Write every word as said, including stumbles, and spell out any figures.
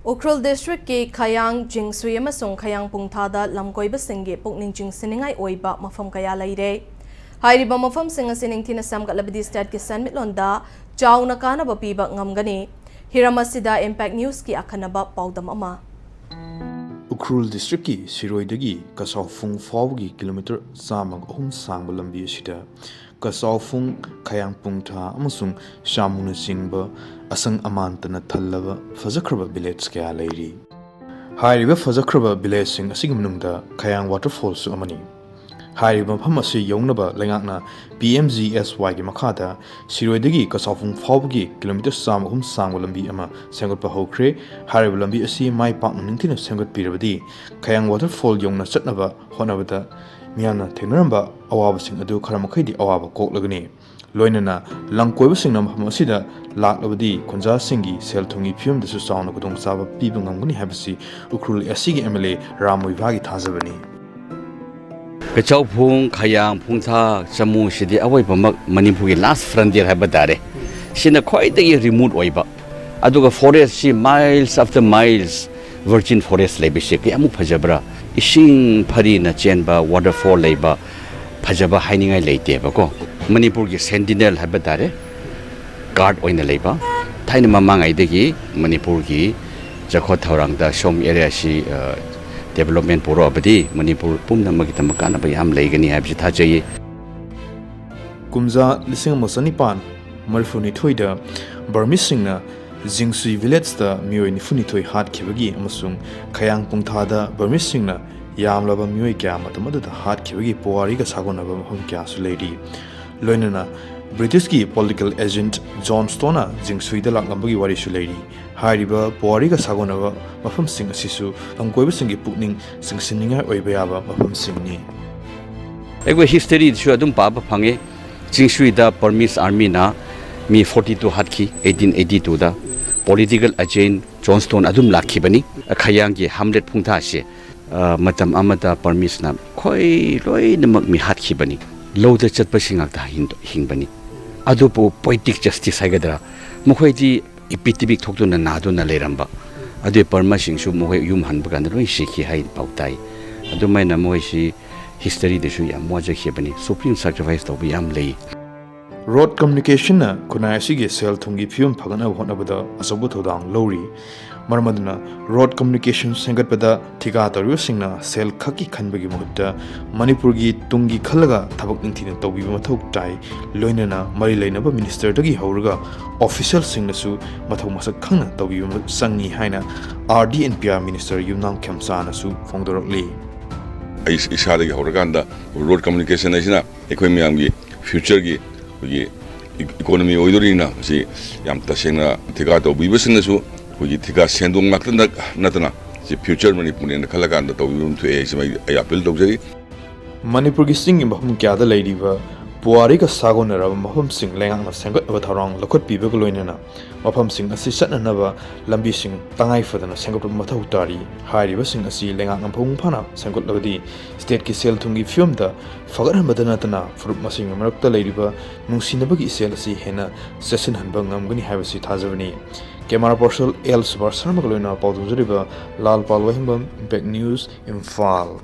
ꯎꯈ꯭ꯔꯨꯜ ꯗꯤꯁꯇ꯭ꯔꯤꯛꯀꯤ ꯈꯌꯥꯡ, ꯖꯤꯡꯁꯨꯏ ꯑꯃꯁꯨꯡ ꯈꯌꯥꯡ ꯄꯨꯡꯊꯥꯗ ꯂꯝꯀꯣꯏꯕꯁꯤꯡꯒꯤ ꯄꯨꯛꯅꯤꯡ ꯆꯤꯡꯁꯤꯟꯅꯤꯡꯉꯥꯏ ꯑꯣꯏꯕ ꯃꯐꯝ ꯀꯌꯥ ꯂꯩꯔꯦ꯫ ꯍꯥꯏꯔꯤꯕ ꯃꯐꯝꯁꯤꯡ ꯑꯁꯤ ꯅꯤꯡꯊꯤꯅ ꯁꯦꯝꯒꯠꯂꯕꯗꯤ ꯁ꯭ꯇꯦꯠꯀꯤ ꯁꯦꯟꯃꯤꯠꯂꯣꯟꯗ ꯆꯥꯎꯅ ꯀꯥꯟꯅꯕ ꯄꯤꯕ ꯉꯝꯒꯅꯤ꯫ ꯍꯤꯔꯝ ꯑꯁꯤꯗ ꯏꯝꯄꯦꯛ ꯅ꯭ꯌꯨꯁꯀꯤ ꯑꯈꯟꯅꯕ ꯄꯥꯎꯗꯝ ꯑꯃ꯫ ꯎꯈ꯭ꯔꯨꯜ ꯗꯤꯁꯇ꯭ꯔꯤꯛꯀꯤ ꯁꯤꯔꯣꯏꯗꯒꯤ ꯀꯆꯥꯎꯐꯨꯡ ꯐꯥꯎꯕꯒꯤ ꯀꯤꯂꯣꯃꯤꯇꯔ ꯆꯥꯝꯃꯒ ꯑꯍꯨꯝ ꯁꯥꯡꯕ ꯂꯝꯕꯤ ꯑꯁꯤꯗ ꯀꯆꯥꯎꯐꯨꯡ, ꯈꯌꯥꯡ ꯄꯨꯡꯊꯥ ꯑꯃꯁꯨꯡ ꯁꯥꯃꯨꯅꯆꯤꯡꯕ ꯑꯁꯪ ꯑꯃꯥꯟꯇꯅ ꯊꯜꯂꯕ ꯐꯖꯈ꯭ꯔꯕ ꯚꯤꯂꯦꯖ ꯀꯌꯥ ꯂꯩꯔꯤ꯫ ꯍꯥꯏꯔꯤꯕ ꯐꯖꯈ꯭ꯔꯕ ꯚꯤꯂꯦꯖꯁꯤꯡ ꯑꯁꯤꯒꯤ ꯃꯅꯨꯡꯗ ꯈꯌꯥꯡ ꯋꯥꯇꯔꯐꯣꯜꯁꯨ ꯑꯃꯅꯤ꯫ ꯍꯥꯏꯔꯤꯕ ꯃꯐꯝ ꯑꯁꯤ ꯌꯧꯅꯕ ꯂꯩꯉꯥꯛꯅ ꯄꯤ ꯑꯦꯝ ꯖꯤ ꯑꯦꯁ ꯋꯥꯏꯒꯤ ꯃꯈꯥꯗ ꯁꯤꯔꯣꯏꯗꯒꯤ ꯀꯆꯥꯎꯐꯨꯡ ꯐꯥꯎꯕꯒꯤ ꯀꯤꯂꯣꯃꯤꯇꯔ ꯆꯥꯝꯃ ꯑꯍꯨꯝ ꯁꯥꯡꯕ ꯂꯝꯕꯤ ꯑꯃ ꯁꯦꯝꯒꯠꯄ ꯍꯧꯈ꯭ꯔꯦ꯫ ꯍꯥꯏꯔꯤꯕ ꯂꯝꯕꯤ ꯑꯁꯤ ꯃꯥꯏ ꯄꯥꯛꯅ ꯅꯤꯡꯊꯤꯅ ꯁꯦꯝꯒꯠꯄꯤꯔꯕꯗꯤ ꯈꯌꯥꯡ ꯋꯥꯇꯔꯐꯣꯜ ꯌꯧꯅ ꯆꯠꯅꯕ ꯍꯣꯠꯅꯕꯗ ꯃꯤꯌꯥꯝꯅ ꯊꯦꯡꯅꯔꯝꯕ ꯑꯋꯥꯕꯁꯤꯡ ꯑꯗꯨ ꯈꯔ ꯃꯈꯩꯗꯤ ꯑꯋꯥꯕ ꯀꯣꯛꯂꯒꯅꯤ꯫ ꯂꯣꯏꯅꯅ ꯂꯝꯀꯣꯏꯕꯁꯤꯡꯅ ꯃꯐꯝ ꯑꯁꯤꯗ ꯂꯥꯛꯂꯕꯗꯤ ꯈꯨꯟꯖꯥꯁꯤꯡꯒꯤ ꯁꯦꯜ ꯊꯨꯝꯒꯤ ꯐꯤꯕꯝꯗꯁꯨ ꯆꯥꯎꯅ ꯈꯨꯗꯣꯡꯆꯥꯕ ꯄꯤꯕ ꯉꯝꯒꯅꯤ ꯍꯥꯏꯕꯁꯤ ꯎꯈ꯭ꯔꯨꯜ ꯑꯦꯁ ꯁꯤꯒꯤ ꯑꯦꯝ ꯑꯦꯜ ꯑꯦ ꯔꯥꯝ ꯃꯣꯏꯚꯥꯒꯤ ꯊꯥꯖꯕꯅꯤ꯫ ꯀꯆꯥꯎꯐꯨꯡ, ꯈꯌꯥꯡ, ꯐꯨꯡꯊꯥ, ꯆꯃꯨꯁꯤꯗꯤ ꯑꯋꯣꯏꯕꯃꯛ ꯃꯅꯤꯄꯨꯔꯒꯤ last frontier ꯍꯥꯏꯕ ꯇꯥꯔꯦ꯫ ꯁꯤꯅ ꯈ꯭ꯋꯥꯏꯗꯒꯤ remote ꯑꯣꯏꯕ, ꯑꯗꯨꯒ forest ꯁꯤ miles after miles virgin forest ꯂꯩꯕꯁꯤ ꯀꯌꯥꯃꯨꯛ ꯐꯖꯕ꯭ꯔꯥ꯫ ꯏꯁꯤꯡ ꯐꯔꯤꯅ ꯆꯦꯟꯕ waterfall ꯂꯩꯕ, ꯐꯖꯕ ꯍꯥꯏꯅꯤꯡꯉꯥꯏ ꯂꯩꯇꯦꯕꯀꯣ꯫ ꯃꯅꯤꯄꯨꯔꯒꯤ sentinel ꯍꯥꯏꯕ ꯇꯥꯔꯦ, guard ꯑꯣꯏꯅ ꯂꯩꯕ꯫ ꯊꯥꯏꯅ ꯃꯃꯥꯡꯉꯩꯗꯒꯤ ꯃꯅꯤꯄꯨꯔꯒꯤ ꯆꯥꯎꯈꯠ ꯊꯧꯔꯥꯡꯗ ꯁꯣꯝ area ꯁꯤ, ꯑ, development ꯄꯨꯔꯛꯑꯕꯗꯤ ꯃꯅꯤꯄꯨꯔ ꯄꯨꯝꯅꯃꯛꯀꯤꯗꯃꯛ ꯀꯥꯟꯅꯕ ꯌꯥꯝ ꯂꯩꯒꯅꯤ ꯍꯥꯏꯕꯁꯤ ꯊꯥꯖꯩ꯫ ꯀꯨꯝꯖꯥ ꯂꯤꯁꯤꯡ ꯑꯃ ꯆꯅꯤꯄꯥꯟ ꯃꯔꯤꯐꯨꯅꯤꯊꯣꯏꯗ ꯕꯔꯃꯤꯁꯁꯤꯡꯅ ꯖꯤꯡꯁꯨꯏ ꯚꯤꯂꯦꯖꯇ ꯃꯤꯑꯣꯏ ꯅꯤꯐꯨꯅꯤꯊꯣꯏ ꯍꯥꯠꯈꯤꯕꯒꯤ ꯑꯃꯁꯨꯡ ꯈꯌꯥꯡ ꯄꯨꯡꯊꯥꯗ ꯕꯔꯃꯤꯁꯁꯤꯡꯅ ꯌꯥꯝꯂꯕ ꯃꯤꯑꯣꯏ ꯀꯌꯥ ꯃꯇꯝ ꯑꯗꯨꯗ ꯍꯥꯠꯈꯤꯕꯒꯤ ꯄꯨꯋꯥꯔꯤꯒ ꯁꯥꯒꯣꯟꯅꯕ ꯃꯐꯝ ꯀꯌꯥꯁꯨ ꯂꯩꯔꯤ꯫ ꯂꯣꯏꯅꯅ ꯕ꯭ꯔꯤꯇꯤꯁꯀꯤ political agent ꯖꯣꯟ ꯁ꯭ꯇꯣꯅ ꯖꯤꯡꯁꯨꯏꯗ ꯂꯥꯛꯂꯝꯕꯒꯤ ꯋꯥꯔꯤꯁꯨ ꯂꯩꯔꯤ꯫ ꯍꯥꯏꯔꯤꯕ ꯄꯨꯋꯥꯔꯤꯒ ꯁꯥꯒꯣꯟꯅꯕ ꯃꯐꯝꯁꯤꯡ ꯑꯁꯤꯁꯨ ꯂꯝꯀꯣꯏꯕꯁꯤꯡꯒꯤ ꯄꯨꯛꯅꯤꯡ ꯆꯤꯡꯁꯤꯟꯅꯤꯡꯉꯥꯏ ꯑꯣꯏꯕ ꯌꯥꯕ ꯃꯐꯝꯁꯤꯡꯅꯤ꯫ ꯑꯩꯈꯣꯏ history ꯗꯁꯨ ꯑꯗꯨꯝ ꯄꯥꯕ ꯐꯪꯉꯦ꯫ ꯆꯤꯡꯁꯨꯏꯗ Burmese army ꯅ ꯃꯤ forty two ꯍꯥꯠꯈꯤ eighteen eighty two ꯗ꯫ Political agent ꯖꯣꯟ ꯁ꯭ꯇꯣꯟ ꯑꯗꯨꯝ ꯂꯥꯛꯈꯤꯕꯅꯤ꯫ ꯈꯌꯥꯡꯒꯤ hamlet ꯐꯨꯡꯊꯥꯁꯦ, ꯑ, ꯃꯇꯝ ꯑꯃꯗ Burmese ꯅ ꯈꯣꯏ ꯂꯣꯏꯅꯃꯛ ꯃꯤ ꯍꯥꯠꯈꯤꯕꯅꯤ꯫ ꯂꯧꯗ ꯆꯠꯄꯁꯤꯡ ꯉꯥꯛꯇ ꯍꯤꯡ-, ꯍꯤꯡꯕꯅꯤ꯫ ꯑꯗꯨꯕꯨ poetic justice ꯍꯥꯏꯒꯗ꯭ꯔꯥ, ꯃꯈꯣꯏꯗꯤ epidemic ꯊꯣꯛꯇꯨꯅ ꯅꯥꯗꯨꯅ ꯂꯩꯔꯝꯕ꯫ ꯑꯗꯨꯒꯤ ꯄꯔꯃꯁꯤꯡꯁꯨ ꯃꯈꯣꯏ ꯌꯨꯝ ꯍꯟꯕ ꯀꯥꯟꯗ ꯂꯣꯏ ꯁꯤꯈꯤ ꯍꯥꯏꯅ ꯄꯥꯎ ꯇꯥꯏ꯫ ꯑꯗꯨꯃꯥꯏꯅ ꯃꯣꯏꯁꯤ ꯍꯤꯁꯇꯔꯤꯗꯁꯨ ꯌꯥꯝ ꯋꯥꯖꯈꯤꯕꯅꯤ, supreme sacrifice ꯇꯧꯕ ꯌꯥꯝ ꯂꯩ꯫ ꯔꯣꯗ ꯀꯝꯃ꯭ꯌꯨꯅꯤꯀꯦꯁꯟꯅ ꯈꯨꯟꯅꯥꯏ ꯑꯁꯤꯒꯤ ꯁꯦꯜ ꯊꯨꯝꯒꯤ ꯐꯤꯕꯝ ꯐꯒꯠꯅꯕ ꯍꯣꯠꯅꯕꯗ ꯑꯆꯧꯕ ꯊꯧꯗꯥꯡ ꯂꯧꯔꯤ꯫ ꯃꯔꯝ ꯑꯗꯨꯅ ꯔꯣꯗ ꯀꯝꯃ꯭ꯌꯨꯅꯤꯀꯦꯁꯟ ꯁꯦꯝꯒꯠꯄꯗ ꯊꯤꯀꯥ ꯇꯧꯔꯤꯕꯁꯤꯡꯅ ꯁꯦꯜ ꯈꯛꯀꯤ ꯈꯟꯕꯒꯤ ꯃꯍꯨꯠꯇ ꯃꯅꯤꯄꯨꯔꯒꯤ ꯇꯨꯡꯒꯤ ꯈꯜꯂꯒ ꯊꯕꯛ ꯅꯤꯡꯊꯤꯅ ꯇꯧꯕꯤꯕ ꯃꯊꯧ ꯇꯥꯏ꯫ ꯂꯣꯏꯅꯅ ꯃꯔꯤ ꯂꯩꯅꯕ ꯃꯤꯅꯤꯁꯇꯔꯗꯒꯤ ꯍꯧꯔꯒ ꯑꯣꯐꯤꯁꯤꯌꯦꯜꯁꯤꯡꯅꯁꯨ ꯃꯊꯧ ꯃꯁꯛ ꯈꯪꯅ ꯇꯧꯕꯤꯕ ꯆꯪꯏ ꯍꯥꯏꯅ RD and PR ꯃꯤꯅꯤꯁꯇꯔ ꯌꯨꯝꯅꯥꯝ ꯈꯦꯝꯆꯥꯅꯁꯨ ꯐꯣꯡꯗꯣꯔꯛꯂꯤ꯫ ꯑꯩ ꯏꯁꯥꯗꯒꯤ ꯍꯧꯔꯀꯥꯟꯗ ꯔꯣꯗ ꯀꯝꯃ꯭ꯌꯨꯅꯤꯀꯦꯁꯟ ꯑꯁꯤꯅ ꯑꯩꯈꯣꯏ ꯃꯌꯥꯝꯒꯤ ꯐ꯭ꯌꯨꯆꯔꯒꯤ ꯑꯩꯈꯣꯏꯒꯤ ꯏꯀꯣꯅꯣꯃꯤ ꯑꯣꯏꯗꯣꯔꯤꯅ ꯃꯁꯤ ꯌꯥꯝ ꯇꯁꯦꯡꯅ ꯊꯤꯀꯥ ꯇꯧꯕꯤꯕꯁꯤꯡꯅꯁꯨ ꯑꯩꯈꯣꯏꯒꯤ ꯊꯤꯀꯥ ꯁꯦꯟꯗꯣꯡ ꯉꯥꯛꯇ ꯅꯠꯇꯅ ꯁꯤ ꯐ꯭ꯌꯨꯆꯔ ꯃꯅꯤꯄꯨꯔꯅꯦꯅ ꯈꯜꯂꯀꯥꯟꯗ ꯇꯧꯕꯤꯕ ꯑꯃ ꯊꯣꯛꯑꯦ ꯍꯥꯏꯁꯤꯃ ꯑꯩ ꯑꯄꯤꯜ ꯇꯧꯖꯔꯤ꯫ ꯃꯅꯤꯄꯨꯔꯒꯤ ꯆꯤꯡꯒꯤ ꯃꯐꯝ ꯀꯌꯥꯗ ꯂꯩꯔꯤꯕ ꯄꯨꯋꯥꯔꯤꯒ ꯁꯥꯒꯣꯟꯅꯔꯕ ꯃꯐꯝꯁꯤꯡ ꯂꯩꯉꯥꯛꯅ ꯁꯦꯝꯒꯠꯅꯕ ꯊꯧꯔꯥꯡ ꯂꯧꯈꯠꯄꯤꯕꯒ ꯂꯣꯏꯅꯅ ꯃꯐꯝꯁꯤꯡ ꯑꯁꯤ ꯆꯠꯅꯅꯕ ꯂꯝꯕꯤꯁꯤꯡ ꯇꯉꯥꯏ ꯐꯗꯅ ꯁꯦꯝꯒꯠꯄ ꯃꯊꯧ ꯇꯥꯔꯤ꯫ ꯍꯥꯏꯔꯤꯕꯁꯤꯡ ꯑꯁꯤ ꯂꯩꯉꯥꯛꯅ ꯃꯄꯨꯡ ꯐꯥꯅ ꯁꯦꯝꯒꯠꯂꯕꯗꯤ ꯁ꯭ꯇꯦꯠꯀꯤ ꯁꯦꯜ ꯊꯨꯝꯒꯤ ꯐꯤꯕꯝꯗ ꯐꯒꯠꯍꯟꯕꯗ ꯅꯠꯇꯅ ꯐꯨꯔꯨꯞ ꯃꯁꯦꯟꯒꯤ ꯃꯔꯛꯇ ꯂꯩꯔꯤꯕ ꯅꯨꯡꯁꯤꯅꯕꯒꯤ ꯏꯆꯦꯜ ꯑꯁꯤ ꯍꯦꯟꯅ ꯆꯦꯠꯁꯤꯟꯍꯟꯕ ꯉꯝꯒꯅꯤ ꯍꯥꯏꯕꯁꯤ ꯊꯥꯖꯕꯅꯤ꯫ ꯀꯦꯃꯦꯔꯥ ꯄꯔꯁꯟ ꯑꯦꯜ ꯁꯨꯕꯥꯁ ꯁꯔꯃꯒ ꯂꯣꯏꯅꯅ ꯄꯥꯎ ꯗꯝꯖꯔꯤꯕ ꯂꯥꯜ ꯄꯥꯜ ꯋꯥꯍꯦꯡꯕꯝ, ꯏꯝꯄꯦꯛ ꯅ꯭ꯌꯨꯁ, ꯏꯝꯐꯥꯜ꯫